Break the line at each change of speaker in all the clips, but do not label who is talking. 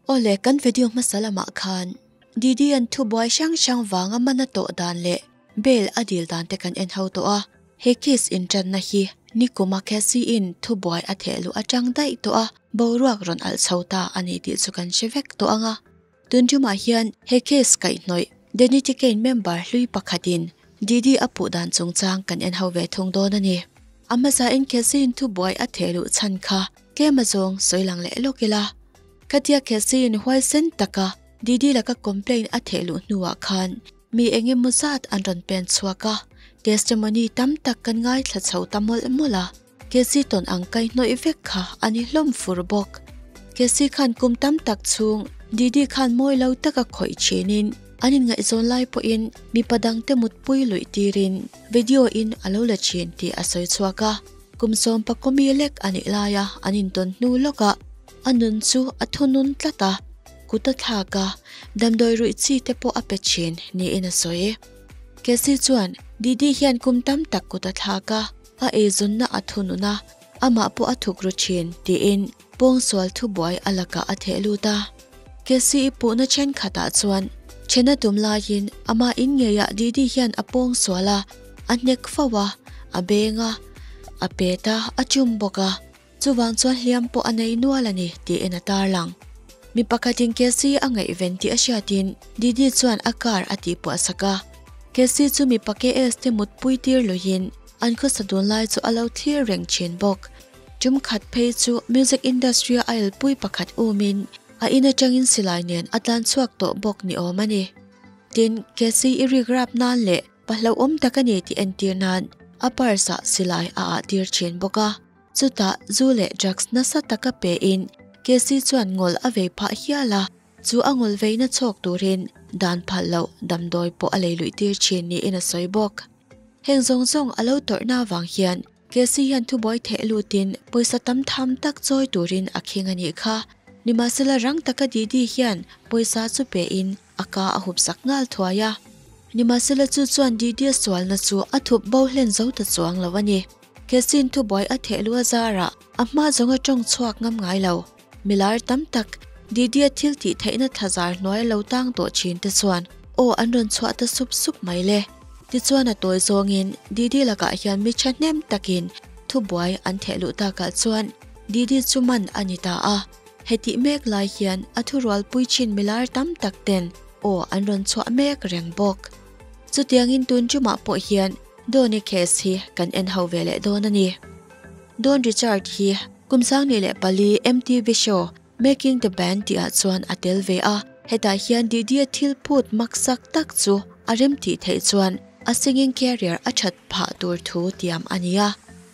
Awle kan video hmasa lamah khan Didi an thubuai hrang hrang vanga man a tawh dan leh bail a dil dan te kan en ho tawh a, he case intanna hi nikuma Cassie in thubuai a theh luh atang daih tawh a, boruak rawn alh chho ta a ni tih chu kan hre vek tawh ang a. Tun tumah hian he case kaihhnawih Danity Kane member hlui pakhatin Didi a puh dan chungchang kan en ho ve thung dawn a ni. A hmasain Cassie in thubuai a theh luh chhan kha tlem azawng sawi lang leh lawk ila. Khatia Cassie in huaisen taka Didi laka complaint a theh luh hnuah khan mi eng emaw zat an rawn pen chhuak a, testimony tam tak kan ngaithla chho ta mawlh mawlh a, Cassie tawn ang kaihhnawih vek kha a ni hlawm fur bawk. Cassie khan kum tam tak chhung Didi khan mawi lo taka khawih thinin an inngaihzawn lai pawhin mipa dangte mutpui luih tirin video in a lo la thin tih a sawi chhuak a, kum sawmpakawmi lek a nih laia an intawn hnu lawkah a nun chu a thunun tlat a. Kut a thlak a, damdawi ruih chi te pawh a pe thin niin a sawi. Cassie chuan Didi hian kum tam tak kut a thlak a, a eizawnna a thunun a, amah pawh a thuk ru thin tiin pawngsual thubuai a lakah a theh lut a. Cassie i puhna thenkhatah chuan thena tum laiin amah in ngeiah Didi hian a pawngsual a, a hnek fo a, a beng a, a pet a, a chum bawk a. Chuvang chuan hliam pawh a nei nual a ni, tiin a tarlang. Mi pakhatin Cassie a ngaihven tih a hriatin Didi chuan a car a tihpuah sak a. Cassie chu mipa KS te mutpui tir luiin an khawsa dun lai chu a lo thlir reng thin bawk. Tum khat phei chu music industry-a a elpui pakhat umin a in atangin silai nen a tlan chhuak tawh bawk ni awm a ni. Tin, Cassie i rik rap nan leh pa hlauhawm tak a ni tih entir nan a purse-ah silai a ah tir thin bawk a. Chutah zu leh drugs nasa taka pein Casey chuan ngawl a vei phah hial a, chu a ngawl veina chhawk turin dan phal loh damdawi pawh a lei luih tir thin niin a sawi bawk. Heng zawng zawng a lo tawrhna avang hian Casey hian thubuai theh lutin pawisa tam tham tak chawi turin a khing a nih kha. Nimahsela rang taka Didi hian pawisa chu pein a ka a hup sak nghal thuai a. Nimahsela chu chuan Didi a sualna chu a thup bo hlen zo ta chuang lo a ni. Kesin thubuai a theh lu a zarah a hma zawng a tawng chhuak ngam ngai lo. Milar tam tak, Didier thil tih theihna thlazar hnuai lo tang tawh thin te chuan aw an rawn chhuah ta sup sup mai le. Tichuan a tawi zawngin Didi lakah hian mi thahnem takin thubuai an theh luh takah chuan Didi chu man a ni ta a. Hetih mek lai hian a thurualpui thin milar tam tak ten aw an rawn chhuah mek reng bawk. Chutiangin tun tumah pawh hian Donny case hi kan en ho ve leh dawn a ni. Don Richard hi kum 24 MTV show Making the Band tihah chuan a tel ve a, hetah hian Didie thil phut maksak tak chu a rem tih theih chuan a singing career a that phah tur thu tiam a ni a.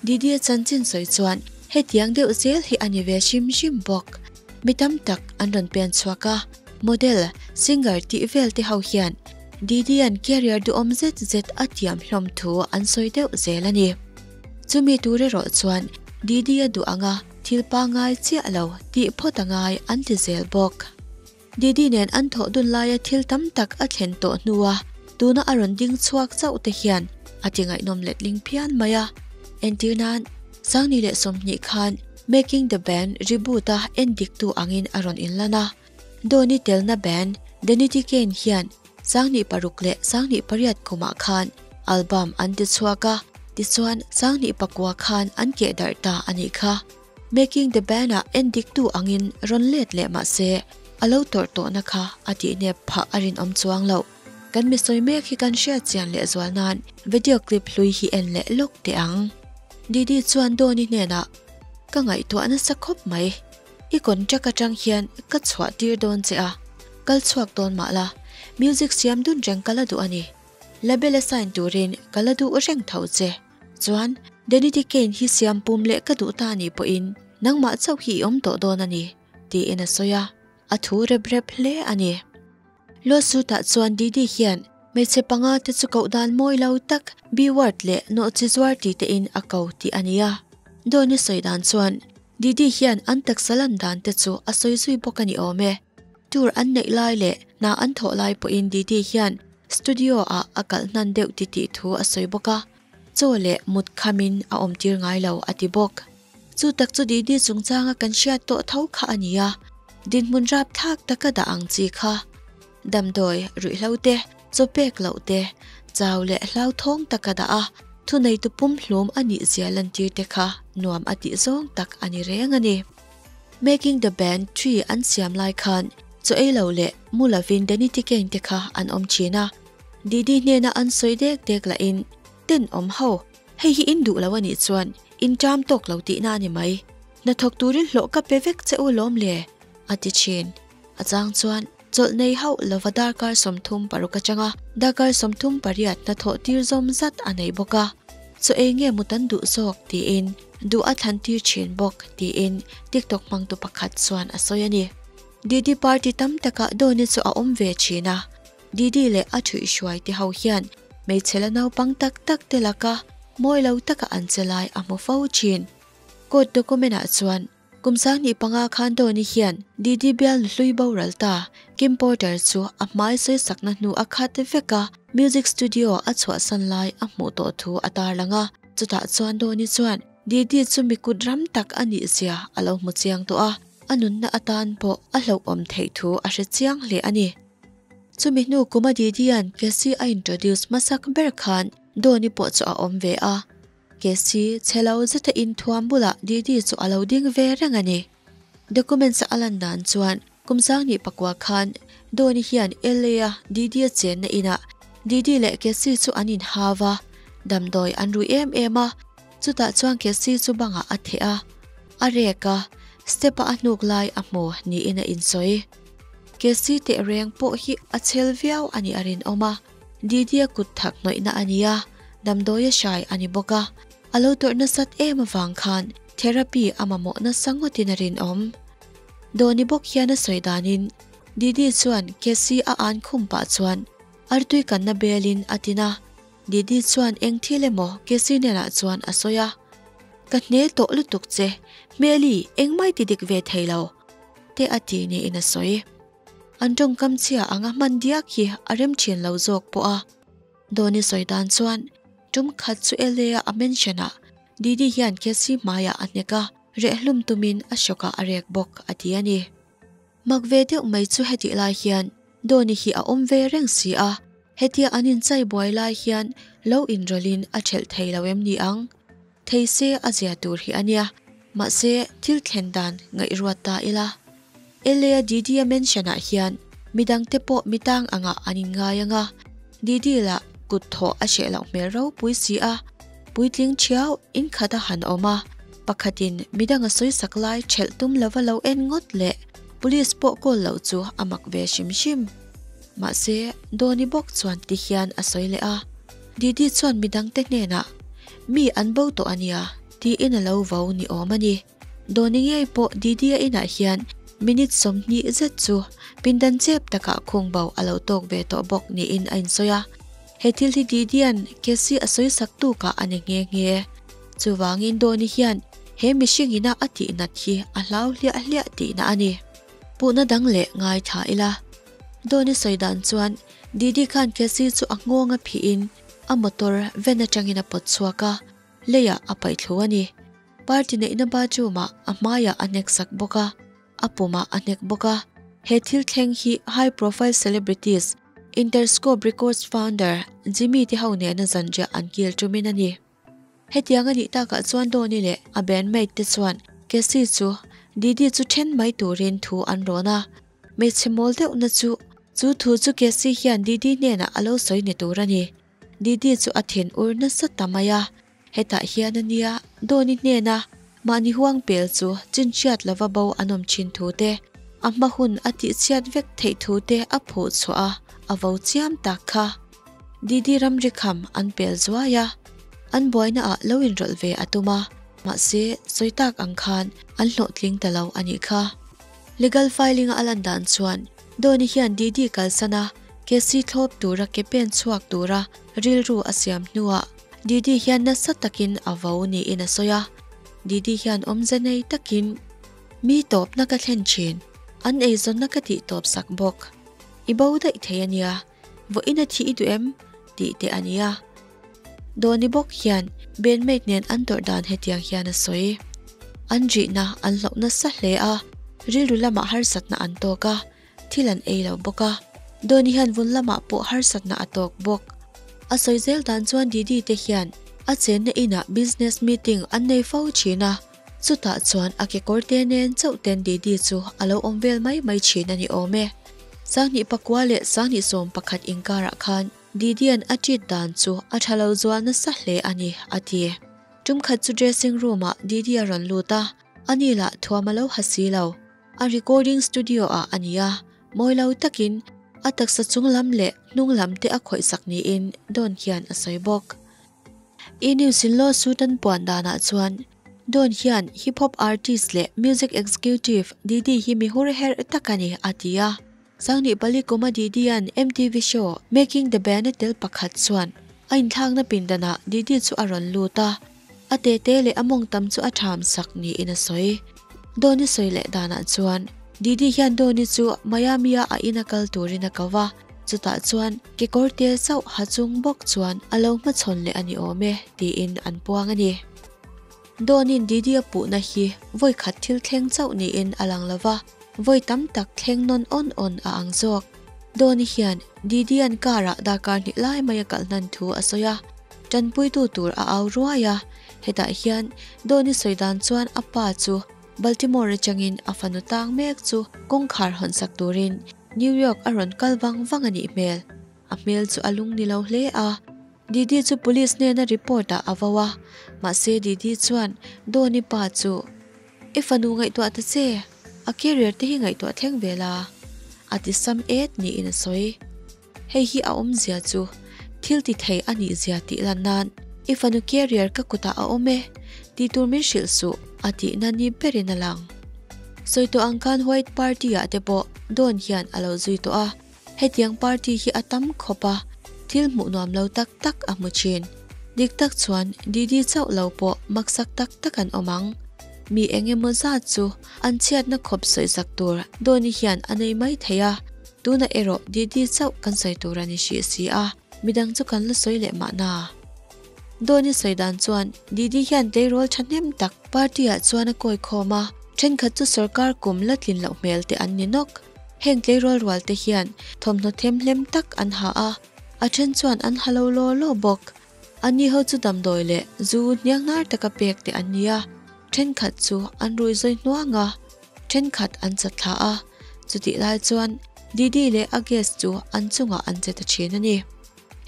Didie chanchin sawi chuan hetiang deuh zel hi a ni ve hrim hrim bawk. Mi tam tak an rawn pen chhuak a, model, singer tih vel te ho hian Didian career duhawm zet zet a tiam hlawm thu an sawi deuh zel a ni. Chumi tur erawh chuan Didi a duh anga thil pangngai chiah lo tih phawt a ngai an ti zel bawk. Didi nen an thawh dun laia thil tam tak a thlen tawh hnua tuna a rawn ding chhuak chauh te hian a ti ngaihnawm letling phian mai a. Entir nan, 2020 khan Making the Band reboot a en diktu angin a rawn inlan a. Donny telna band Danity Kane hian 2006 leh 2008 kumah khan album an ti chhuak a, tichuan 2009 khan an keh darh ta a nih kha. Making the Band-ah en diktu angin rawn let leh mah se, a lo tawrh tawhna kha a tihnep phah a rinawm chuang loh. Kan mi sawi mek hi kan hriat chian leh zual nan video clip hlui hi en leh lawk teh ang. Didi chuan Donny hnenah, Ka ngaihtuah nasa khawp mai. I contract atang hian ka chhuah tir dawn che a, kal chhuak dawn mah la, music siam dun reng ka la duh a ni. Label a sign turin ka la duh reng tho che. Chuan, Danity Kane hi siam pum leh ka duh ta anih pawhin nangmah chauh hi i awm tawh dawn a ni, tiin a sawi a, a thu rep rep hle a ni. Lawsuit-ah chuan Didi hian hmeichhe panga te chu koh dan mawi lo tak B-word leh nawhchi zuar ti tein a ko tih a ni a. Donny sawi dan chuan Didi hian an taksa lan dan te chu a sawi zui bawk a ni awm e. Tour an neih lai leh hna an thawh lai pawhin Didi hian studio-ah a kalh hnan deuh ti tih thu a sawi bawk a, chaw leh mut khamin a awmtir ngai lo a ti bawk. Chu tak chu Didi chungchanga kan hriat tawh tho kha a ni a. Dinhmun rapthlak taka dah ang chi kha. Damdawi ruihhlo te, chaw pek loh te, chau leh hlauthawng taka dah a, thuneitu pumhlum a nih zia lantir te kha nuam a tih zawng tak a ni reng a ni. Making the Band tree an siam lai khan chaw ei lo leh mu lovin Danny Tikeng te kha an awm thin a, Didi hnena an sawi dek dek lahin Tenawm ho, hei hi in duh lo a nih chuan in ṭam tawk lo tihna a ni mai. Hnathawk turin hlawh ka pe vek che u lawm le, a ti thin. A chang chuan chawlh nei hauh lova darkar 36 atanga darkar 38 hnathawh tir zawm zat a nei bawk a. Chaw ei nge mut an duh zawk tiin duh a thlan tir thin bawk tiin TikTok hmangtu pakhat chuan a sawi a ni. Didi party tam takah Doni chu a awm ve thin a. Didi leh a thuihhruai te ho hian hmeichhe la naupang tak tak te laka mawi lo taka an che lai a hmu fo thin. Court document ah chuan kum 25 khan Doni hian Didi bial hlui boral ta Kim Porter chu a hmai sawisakna hnu a khat vek a, music studio a chhuahsan lai a hmuh tawh thu a tarlang a. Chutah chuan Doni chuan Didi chu mi kut ram tak a nih zia a lo hmu chiang tawh a, a nunna atan pawh a hlauhawm theih thu a hre chiang hle a ni. Chumi hnu kuma Didia'n Cassie a introduce hmasak ber khan Doni pawh chu a awm ve a. Cassie chhe lo zeta inthuam bulah Didi chu a lo ding ve reng a ni. Documents a lan dan chuan kum 2009 khan Doni hian LA a Didi-a chenna inah Didi leh Cassie chu an inhau a, damdawi an rui em em a, chutah chuan Cassie chu bangah a theh a, a rek a, step-a a hnuk lai a hmu niin a insawi. Cassie teh reng pawh hi a chhel viau a nih a rinawm a, Didi-a kut thak hnawihna a ni a, damdawi a hrai a ni bawk a, a lo tawrh nasat em avang khan therapy a mamawh nasa ngawtin a rinawm. Dawni bawk hian a sawi danin Didi chuan Cassie a an khum pah chuan artui kanna belin a tin a, Didi chuan eng thil emaw Cassie hnenah chuan a sawi a, Ka hne tawh lutuk che, hmeli engmah i ti dik ve thei lo. Te a ti niin a sawi. An tawngkam chhia anga hman diak hi a rem thin lo zawk pawh a. Dawni sawi dan chuan tum khat chu LA a a mention ah Didi hian Cassie hmaiah a hnek a, rehhlum tumin a hrawkah a rek bawk a ti a ni. Mak ve deuh mai chu hetih lai hian Dawni hi a awm ve reng si a, hetia an inchai buai lai hian lo inrawlhin a thelh thei lo em ni ang? Thei se a zia tur hi a nia, mahse thil thlen dan ngaihruat ta ila. LA Didi a mention ah hian midangte pawh mitang angah an inngai ang a, Didi lah kut thawh a hreh loh hmel ropui si a, puitling thiau in khat a han awm a, pakhatin midang a sawisak lai thelh tum lova lo en ngawt leh police pawh call loh chu a mak ve hrim hrim. Mahse Dawni bawk chuan ti hian a sawi leh a, Didi chuan midangte hnenah mi an bo tawh a nia tiin a lo vo ni awm a ni. Dawni ngei pawh Didi-a inah hian minute 20 zet chu pindan chep takah khung bo a lo tawk ve tawh bawk niin a insawi a. He thil hi Didi-a'n Cassie a sawisak tukah a ni nghe nghe. Chuvangin Dawni hian he mihring ina a tihnat hi a hlau hliah hliah tihna a ni. Puhna dang leh ngaithla ila. Dawni sawi dan chuan Didi khan Cassie chu a nghawng a phihin a motor van atangin a pawt chhuak a, leiah a paih thlu a ni. Party neihna bathroom ah a hmaiah a hnek sak bawk a, a pumah a hnek bawk a. He thil thleng hi high profile celebrities, Interscope Records founder Jimmy te ho nena zanriah an kil tumin a ni. Hetiang a nih takah chuan Donny leh a bandmate te chuan Cassie chu Didi chu then mai turin thu an rawn a. Hmeichhe mawl deuhna chu chu thu chu Cassie hian Didi hnenah a lo sawi ni tur a ni. Didi chu a thin ur nasa ta mai a, hetah hian a nia Donny hnena mahni huang pel chu chinhriat lova bo an awm thin thu te, a hma hun a tihchhiat vek theih thu te a phuh chhuah a, a vo chiam tak kha. Didi ramri kham an pel zuai a, an buaina ah lo inrawlh ve a tum a, mahse sawi tak ang khan an hlawhtling ta lo a nih kha. Legal filing a a lan dan chuan Doni hian Didi kalsan a Cassie thlawp tura ke pen chhuak tura rilru a siam hnuah Didi hian nasa takin a vo niin a sawi a. Didi hian awmze nei takin mi tawpna ka thlen thin, an eizawnna ka tih tawp sak bawk. I bo daih thei a nia, vawiin a thih i duh em? tih te a nia. Dawni bawk hian bandmate nen an tawrh dan hetiang hian a sawi. An rihna an hlauh nasa hle a, Rilru lamah harsatna an tawk a, thil an ei lo bawk a. Dawni hian vun lamah pawh harsatna a tawk bawk. A sawi zel dan chuan Didi te hian a chenna inah business meeting an nei fo thin a, chutah chuan a kekawr te nen chauh ten Didi chu a lo awm vel mai mai thin a ni awm e. Sanghnih pakua leh sanghnih 11 inkarah khan Didian a treat dan chu a tha lo zual nasa hle a ni, a ti. Tum khat chu dressing room ah Didi a rawn lut a, ani lah thuam a lo ha si lo. A recording studio ah a ni a, mawi lo takin a taksa chung lam leh hnung lam te a khawih sak niin Dawn hian a sawi bawk. E News in lawsuit an puan danah chuan Dawn hian hip hop artist leh music executive Didi hi mi hur herh tak a ni, a ti a. Sanghnih pali kuma Didi-a'n MTV show Making the Band a tel pakhat chuan a inthlakna pindanah Didi chu a rawn lut a, a tete leh a mawng tam chu a tham sak niin a sawi. Doni sawi leh danah chuan Didi hian Doni chu Miami-a a ina kal turin a ko va, chutah chuan kekawr tel chauh ha chung bawk chuan a lo hmachhawn leh a ni awm e tiin an puang a ni. Doni'n Didi-a puhna hi vawi khat thil thleng chauh niin a lang lo va, Vawi tam tak thleng nawn awn awn a ang zawk. Dawni hian Didian car-ah darkar hnih lai mai a kalh hnan thu a sawi a, tanpuitu tur a au ruai a. Hetah hian Dawni sawi dan chuan a pa chu Baltimore atangin a fanu tang mek chu kawngkhar hawnsak turin New York a rawn kal vang vang a nih hmel. A hmel chu a lung ni lo hle a. Didi chu police hnena report ah a vo a, mahse Didi chuan Dawni pa chu I fanu ngaihtuah ta che, a career te hi ngaihtuah thleng ve la, a ti sam et niin a sawi. Hei hi a awmzia chu thil ti thei a nih zia tih lan nan I fanu career ka kutah a awm e, tih tur min hrilh suh, a tihna ni berin a lang. Sawi tawh ang khan White Party ah te pawh Dawn hian a lo zui tawh a. Hetiang party hi a tam khawp a, thil hmuh nuam lo tak tak a hmu thin. Dik tak chuan Didi chauh lo pawh maksak tak tak an awm ang. Mi eng emaw zat chu an chhiatna khawp sawisak tur Dawni hian a nei mai thei a, tunah erawh Didi chauh kan sawi tur a ni hrih si a, midang chu kan la sawi leh mahna. Dawni sawi dan chuan Didi hian tleirawl thahnem tak party ah chuan a kawi khawm a, thenkhat chu sorkar kum la tlin loh hmel te an ni nawk. Heng tleirawl rual te hian thawmhnaw themhlem tak an ha a, a then chuan an ha lo law law bawk. Anni ho chu damdawi leh zu hnianghnar taka pek te an ni a, thenkhat chu an rui zawi hnuang a, thenkhat an chat thla a, chutih lai chuan Didi leh a guest chu an chungah an che ta thin a ni.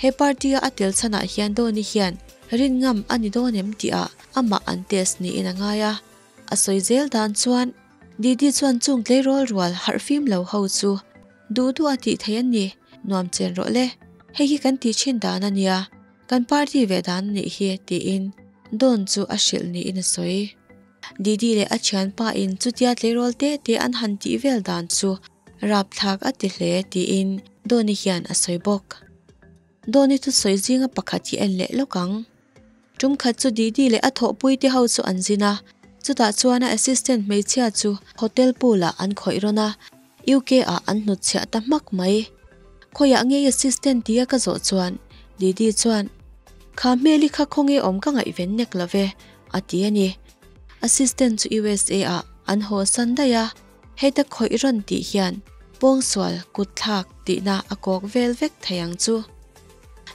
He party a a tel chhanah hian Doni hian rin ngam a ni dawn em tih ah amah an test niin a ngai a, a sawi zel dan chuan Didi chuan chung tleirawl rual harh fim lo ho chu duh duh a tih theih an ni, nuam chen rawh le, hei hi kan tih thin dan a nia, kan party ve dan a nih hi tiin Dawn chu a hrilh niin a sawi. Didi leh a thianpa in chutia tleirawl te te an han tih vel dan chu rapthlak a ti hle tiin Dawni hian a sawi bawk. Dawni thusawi zinga pakhat hi en leh lawk ang. Tum khat chu Didi leh a thawhpui te ho chu an zin a, chutah chuan a assistant hmeichhia chu hotel pool ah an khawih rawn a, UK ah an hnutchhiah ta hmak mai. Khawiah ngei assistant tia ka zawh chuan Didi chuan, Kha hmel i kha khawnge awm ka ngaihven nek lo ve, a ti a ni. Assistant chu USA ah an haw san daih a, heta khawih rawn tih hian pawngsual kut thlak tihna a kawk vel vek thei ang chu.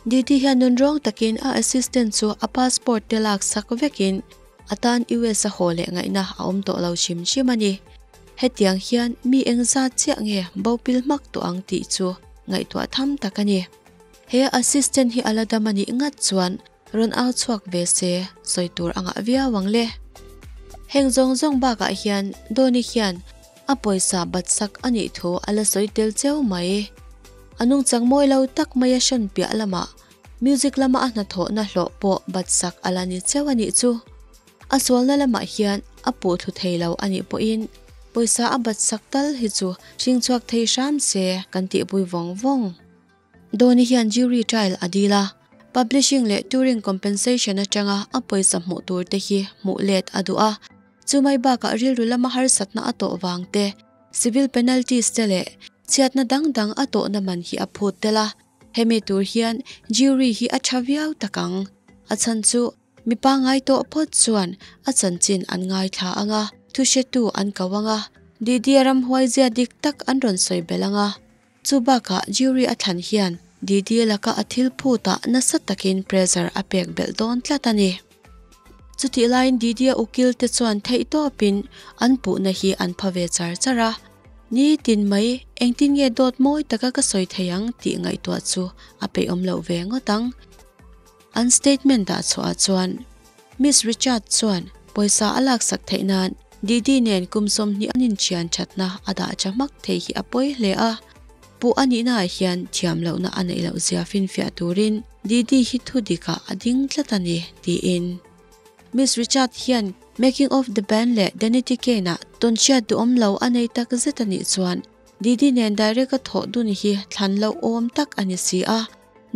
Didi hian nunrawng takin a assistant chu a passport te lak sak vekin a tan US a haw leh ngaihna a awm tawh lo hrim hrim a ni. Hetiang hian mi engzat chiah nge bo pil hmak tawh ang tih chu ngaihtuah tham tak a ni. He assistant hi a la dam a nih ngat chuan rawn au chhuak ve se sawi tur a ngah viau ang le. Heng zawng zawng bakah hian Doni hian a pawisa bat sak a nih thu a la sawi tel cheu mai. A nungchang mawi lo tak mai a hran piah lamah music lama a hnathawhna hlawh pawh bat sak a la ni cheu a nih chu. A sualna lamah hian a puh thlu thei lo a nih pawhin pawisa a bat sak tal hi chu hring chhuak thei hram se kan tihpui vawng vawng. Doni hian jury trial a dil a, publishing leh touring compensation atanga a pawisa hmuh tur te hi hmuh let a duh a, chumai bakah rilru lama harsatna a tawh vang te, civil penalties te leh chhiatna dang dang a tawhna man hi a phut tel a, hemi tur hian jury hi a tha viau tak ang. A chhan chu Mipa ngai tawh phawt chuan a chanchin an ngaithla ang a, thuhretu an ko ang a. Didi-a ramhuai zia dik tak an rawn sawi belh ang a, chu bakah jury a thlan hian Didi laka a thil phutah nasa takin pressure a pek belh dawn tlat a ni. Chutih laiin Didi-a ukil te chuan theihtawpin an puhna hi an pha ve char char a, Nitin mai engtin nge dawt mawi taka ka sawi thei ang tih ngaihtuah chu a peihawm loh ve ngawt ang. An statement dah chhuahah chuan Miss Richard chuan pawisa a laksak theih nan Didi nen kum 20 an inṭhian ṭhatna a dah ṭha hmak thei hi a pawi hle a. Puh a nihnaah hian thiam lohna a neih loh zia finfiah turin Didi hi thu dikah a ding tlat a ni, tiin. Miss Richard hian Making of the Band leh Danity Kane-ah tawnhriat duhawm lo a nei tak zet a nih chuan Didi nen direct a thawh dun hi thlan loh awm tak a ni si a.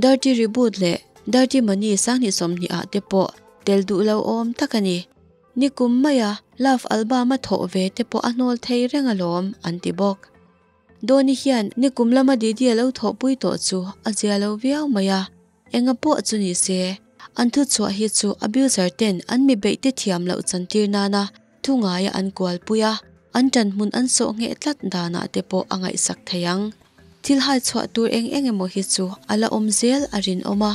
Dirty Reboot leh Dirty Money 2020 ah te pawh tel duh lo awm tak a ni. Nikum maia Love album a thawh ve te pawh a hnawl thei reng alawm, an ti bawk. Dhoni hian nikum lama Didi a lo thawhpui tawh chu a zia lo viau mai a, enga pawh chu ni se, an thuchhuah hi chu abuser ten an mi beih te thiam loh chantir nana thu ngaia an kualpui a, an ṭanhmun an sawh ngheh tlat danah te pawh a ngaihsak thei ang. Thil hai chhuah tur eng eng emaw hi chu a la awm zel a rinawm a,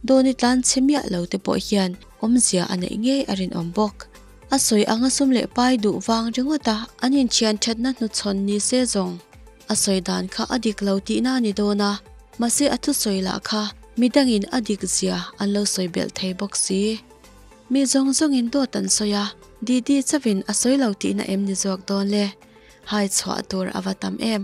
Dhoni tlan chhe miah lo te pawh hian awmzia a neih ngei a rinawm bawk. A sawi anga sum leh pai duh vang ringawt a an inthian thatna hnuchhawn ni se zawng. A sawi dan kha a dik lo tihna a ni dawn a, mahse a thusawi lah kha midangin a dik zia an lo sawi belh thei bawk si. Mi zawng zawngin dawt an sawi a, Didi chauhin a sawi lo tihna em ni zawk dawn le? Hai chhuah tur a va tam em.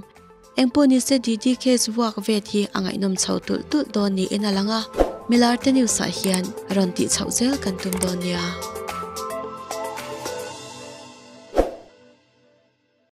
Engpawh nise Didi case vuak vet hi a ngaihnawm chho tulh tulh dawn niin a lang a, Milarte news ah hian rawn tih chhoh zel kan tum dawn nia.